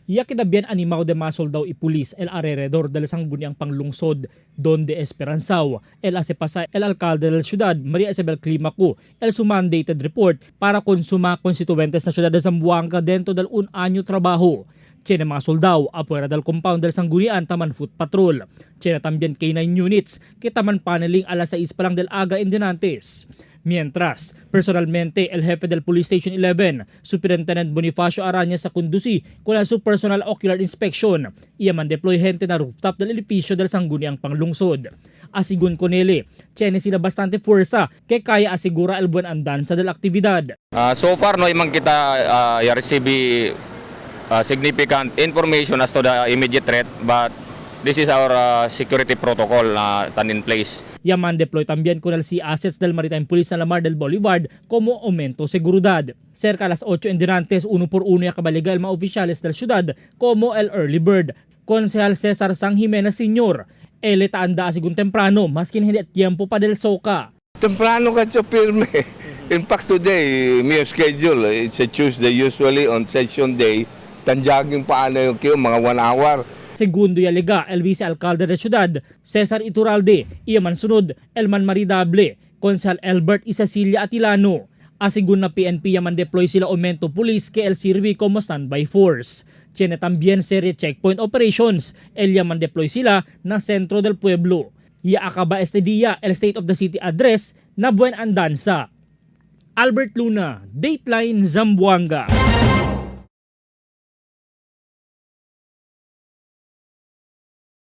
Ya queda bien animado de más soldado y pulis el alrededor del sangguniang panglungsod donde esperanzao el hace pasar el alcalde de la ciudad María Isabel Climaco el su mandated report para consuma constituentes na ciudad de Zamboanga dentro del un año trabajo. Tiene mga soldado afuera del compound del sanggunian taman foot patrol. Tiene también K9 units que taman paneling alas 6 pa lang del aga indenantes. Mientras, personalmente, el jefe del Police Station 11, Superintendent Bonifacio Araña sa conduci con su personal ocular inspection. Iya man deploy gente na rooftop del edificio del Sangguniang Panglungsod. Asigun Conele, tiene sila bastante fuerza que kaya asegura el buen andanza de la actividad. So far, no imang kita ya receive significant information as to the immediate threat, but this is our security protocol na tan in place. Yaman deploy también con el Sea Assets del Maritime Police na Lamar del Bolivar como aumento seguridad. Cerca a las 8 en Dirantes, uno por uno ya kabaliga el mga oficiales del ciudad como el Early Bird. Concejal Cesar San Jimenez Sr. El anda sigun temprano, maskin hindi tiempo pa del soka. Temprano ka siya pirme. In fact, today, may schedule. It's a Tuesday usually on session day. Tanjaging paano yung kiyo, mga 1 hour. Segundo yalega, el vicealcalde de ciudad, Cesar Iturralde, iya man sunod, Elman Maridable, Concejal Albert y Cecilia Atilano. Asigun na PNP yaman deploy sila aumento police que el sirvi como standby force. Tiene también serie checkpoint operations, el yaman deploy sila na sentro del pueblo. Ya acaba este día el State of the City address na buen andanza. Albert Luna, Dateline Zamboanga.